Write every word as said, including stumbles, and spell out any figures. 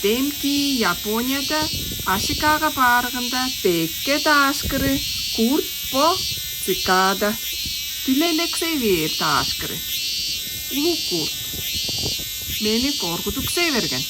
Демги Японияда ашикаага баарыгында бекке даашкыры курт бо цикада. Дүлелексей бээр даашкыры. Улуг курт. Мени коргудуксей берген.